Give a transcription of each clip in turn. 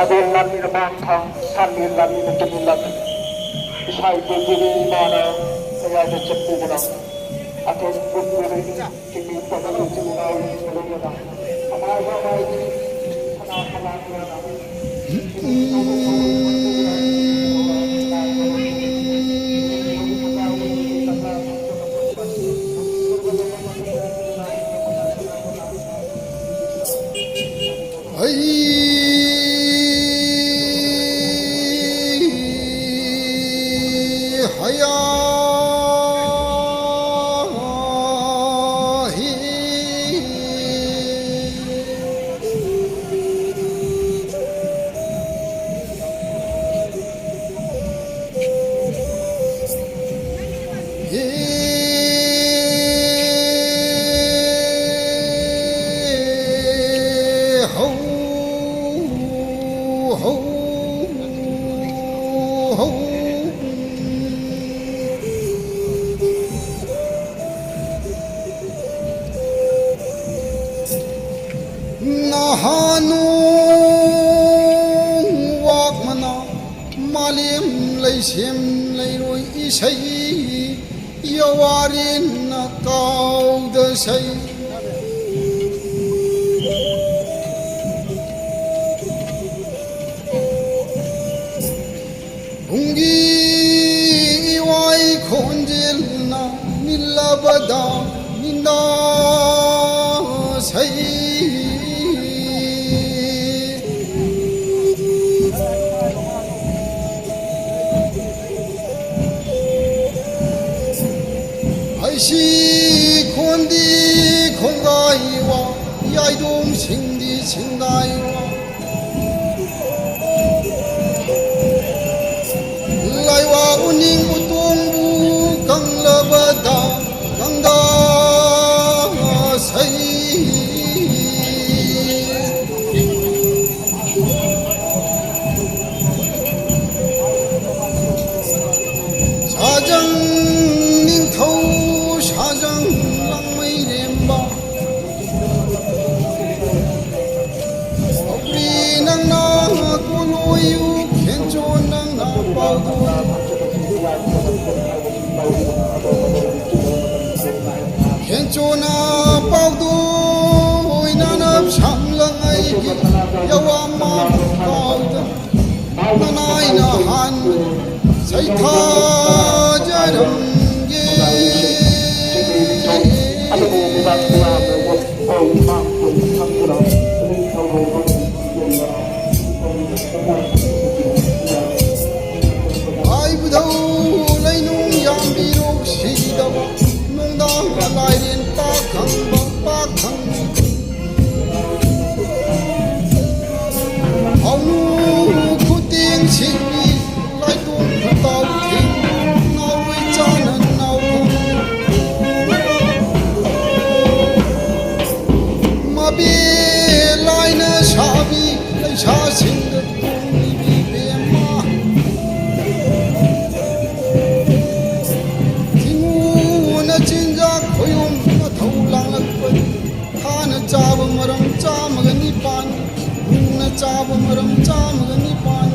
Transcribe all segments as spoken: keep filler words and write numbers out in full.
ꯑꯗꯣ ꯂꯥꯟꯃꯤꯅ ꯃꯥꯡ ꯊꯥ, ꯁꯥꯟꯃꯤ ꯂꯥꯟꯃꯤꯅ ꯇꯨꯃꯤꯟ ꯂꯥꯟꯃꯤ꯫ ꯏꯁꯥ ꯏꯕꯦꯟꯒꯤ ꯏꯃꯥꯅ ꯃꯌꯥꯏꯗ ꯆꯠꯄꯤꯕꯅ ꯑꯊꯦꯟ ꯄꯨꯝꯕꯤꯔꯦ꯫ ꯆꯤꯡꯃꯤ ꯄꯥꯈꯪ ꯏꯆꯤꯜ ꯏꯅꯥꯎꯁꯤꯡꯒ ꯂꯣꯏꯅꯅ ꯑꯃꯥꯏꯕ ꯑꯃꯥꯏꯕꯤ ꯁꯅꯥ ꯁꯅꯥ ꯀꯌꯥꯅ ꯅꯍꯥꯅꯨ ꯋꯥꯛꯃꯅ ꯃꯥꯂꯦꯝ ꯂꯩꯁꯦꯝ ꯂꯩꯔꯣꯏ ꯏꯁꯩ ꯌꯋꯥꯔꯦꯟꯅ ꯀꯥꯎꯗ ꯁꯩ꯫ ꯄꯨꯡꯒꯤ ꯏꯋꯥꯏ ꯈꯣꯟꯖꯦꯜꯅ ꯅꯤꯜꯂꯕꯗ ꯅꯤꯟꯗꯥ ꯁꯩ꯫ ꯍꯩꯁꯤ ꯈꯣꯟꯗꯤ ꯌꯥꯋꯥ ꯃꯥꯕꯨ ꯀꯥꯎꯗ ꯅꯅꯥꯏꯅ ꯍꯥꯟꯕ ꯁꯩꯊꯥꯖꯔꯝꯒꯦ꯫ ꯍꯥꯏꯕꯗꯧ ꯂꯩꯅꯨꯡ ꯌꯥꯝꯕꯤꯔꯣꯛ ꯁꯤꯗꯕ ꯅꯨꯡꯗꯥꯡ ꯂꯥꯏꯔꯦꯟ ꯄꯥꯛ ꯈꯪꯕ ꯄꯥꯛ ꯈꯪꯕꯤ ꯍꯥꯎꯅꯨ ꯈꯨꯇꯦꯡ ꯁꯤꯡꯕꯤ ꯂꯥꯏꯇꯣꯡ ꯈꯨꯇꯥꯎ ꯊꯤꯡ ꯅꯥꯎꯔꯣꯏ ꯆꯥꯅ ꯅꯥꯎꯈꯣꯡ ꯃꯕꯦ ꯂꯥꯏꯅ ꯁꯥꯕꯤ ꯂꯩꯁꯥꯁꯤꯡꯗ ꯇꯣꯡꯂꯤꯕꯤ ꯕꯦꯝꯃ ꯊꯤꯡꯉꯨꯅ ꯆꯤꯟꯖꯥꯛ ꯈꯣꯏꯌꯣꯝ ꯃꯊꯧ ꯂꯥꯡꯂꯛꯄꯅꯤ꯫ ꯈꯥꯅ ꯆꯥꯕ ꯃꯔꯝ ꯆꯥꯝꯃꯒ ꯅꯤꯄꯥꯟ, ꯃꯨꯛꯅ ꯆꯥꯕ ꯃꯔꯝ ꯆꯥꯝꯃꯒ ꯅꯤꯄꯥꯟ,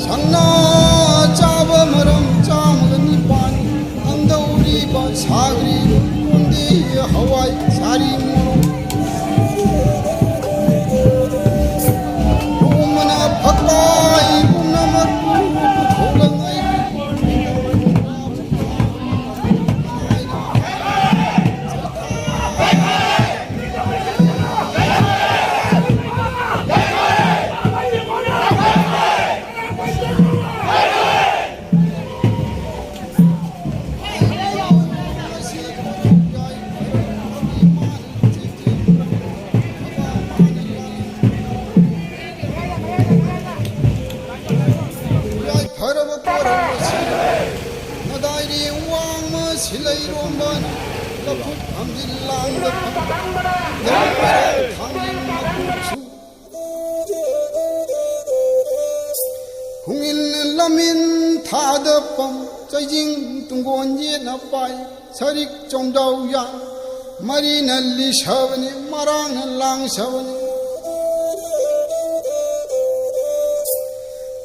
ꯁꯪꯅꯥ ꯆꯥꯕ ꯃꯔꯝ ꯆꯥꯝꯃꯒ ꯅꯤꯄꯥꯟ, ꯈꯪꯗꯧꯔꯤꯕ ꯁꯥꯈ꯭ꯔꯤꯕ ꯀꯣꯟꯗꯦ ꯍꯋꯥꯏ ꯁꯥꯔꯤ ꯃꯣꯔꯣꯛ ꯂꯣꯝꯕꯅ ꯐꯛꯄꯥꯏ ꯄꯨꯝꯅꯃꯛꯄꯨ ꯄꯨꯊꯣꯛꯂꯉꯥꯏ꯫ ꯌꯥꯏꯐꯔꯕ ꯀꯣꯔꯧ ꯑꯁꯤꯗ ꯅꯗꯥꯏꯔꯤ ꯋꯥꯡꯃ ꯁꯤꯂꯩꯔꯣꯝꯕꯅ ꯂꯧꯕꯨꯛ ꯊꯝꯖꯤꯜ ꯂꯥꯡꯗ ꯐꯝ ꯊꯥꯡꯖꯤꯡ ꯃꯀꯨꯞꯁꯨ ꯈꯨꯡꯏꯜ ꯂꯝꯏꯟ ꯊꯥꯗ ꯄꯝ ꯆꯩꯖꯤꯡ ꯇꯨꯡꯒꯣꯟ ꯌꯦꯠꯅ ꯄꯥꯏ ꯁꯔꯤꯛ ꯆꯣꯝꯖꯥꯎ ꯌꯥꯟ ꯃꯔꯤꯅ ꯂꯤꯁꯕꯅꯤ ꯃꯔꯥꯡꯅ ꯂꯥꯡꯁꯕꯅꯤ꯫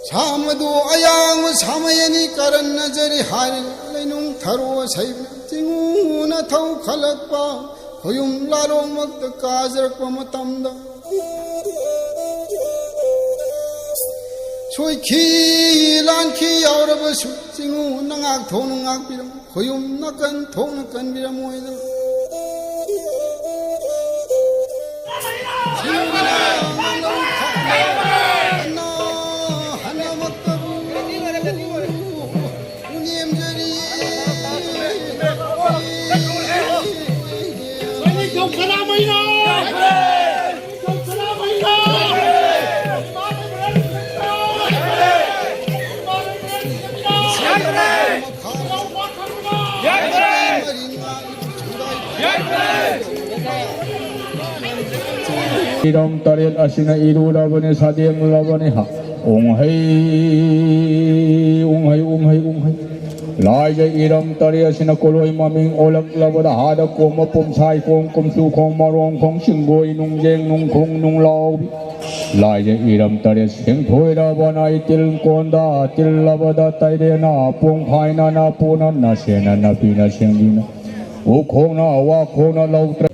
ꯁꯥꯃꯗꯨ ꯑꯌꯥꯡꯕ ꯁꯥꯃꯩ ꯑꯅꯤ ꯀꯔꯟꯅꯖꯔꯤ ꯍꯥꯏꯔꯤ ꯂꯩꯅꯨꯡ ꯊꯔꯣ ꯑꯁꯩꯕꯅ ꯆꯤꯡꯉꯨꯅ ꯊꯧꯈꯠꯂꯛꯄ ꯈꯣꯌꯨꯝ ꯂꯥꯂꯣꯡꯃꯛꯇ ꯀꯥꯖꯔꯛꯄ ꯃꯇꯝꯗ, ꯁꯣꯏꯈꯤ ꯂꯥꯟꯈꯤ ꯌꯥꯎꯔꯕꯁꯨ ꯆꯤꯡꯉꯨ ꯅꯉꯥꯛ ꯊꯣꯛꯅ ꯉꯥꯛꯄꯤꯔꯝꯃꯨ꯫ ꯈꯣꯌꯨꯝ ꯅꯥꯀꯟ ꯊꯣꯛꯅ ꯀꯟꯕꯤꯔꯝꯃꯣꯏꯗ꯫ ꯏꯔꯝ ꯇꯔꯦꯠ ꯑꯁꯤꯅ ꯏꯔꯨꯔꯕꯅꯤ, ꯁꯥꯗꯦꯡꯂꯕꯅꯤ꯫ ꯍꯥ, ꯎꯪꯍꯩ, ꯎꯪꯍꯩ, ꯎꯪꯍꯩ, ꯎꯪꯍꯩ꯫ ꯂꯥꯏꯖ ꯏꯔꯝ ꯇꯔꯦꯠ ꯑꯁꯤꯅ ꯀꯣꯂꯣꯏ ꯃꯃꯤꯡ ꯑꯣꯜꯂꯛꯂꯕꯗ ꯍꯥꯗ ꯀꯣꯝꯕ ꯄꯨꯝꯁꯥꯏ ꯈꯣꯡ, ꯀꯨꯝꯁꯨ ꯈꯣꯡ, ꯃꯔꯣꯡ ꯈꯣꯡ, ꯁꯤꯡꯒꯣꯏ, ꯅꯨꯡꯖꯦꯡ, ꯅꯨꯡꯈꯣꯡ, ꯅꯨꯡꯂꯥꯎꯕꯤ꯫ ꯂꯥꯏꯖ ꯏꯔꯝ ꯇꯔꯦꯠ ꯁꯦꯡꯊꯣꯏꯔꯕꯅ ꯏꯇꯤꯜ ꯀꯣꯟꯗ ꯇꯤꯜꯂꯕꯗ ꯇꯩꯔꯦꯅ ꯄꯣꯡ ꯐꯥꯏꯅꯅ ꯄꯨꯅ ꯅꯁꯦꯅ ꯅꯄꯤꯅ ꯁꯦꯡꯕꯤꯅ ꯎꯈꯣꯡꯅ ꯋꯥꯈꯣꯡꯅ ꯂꯧꯇ꯭ꯔ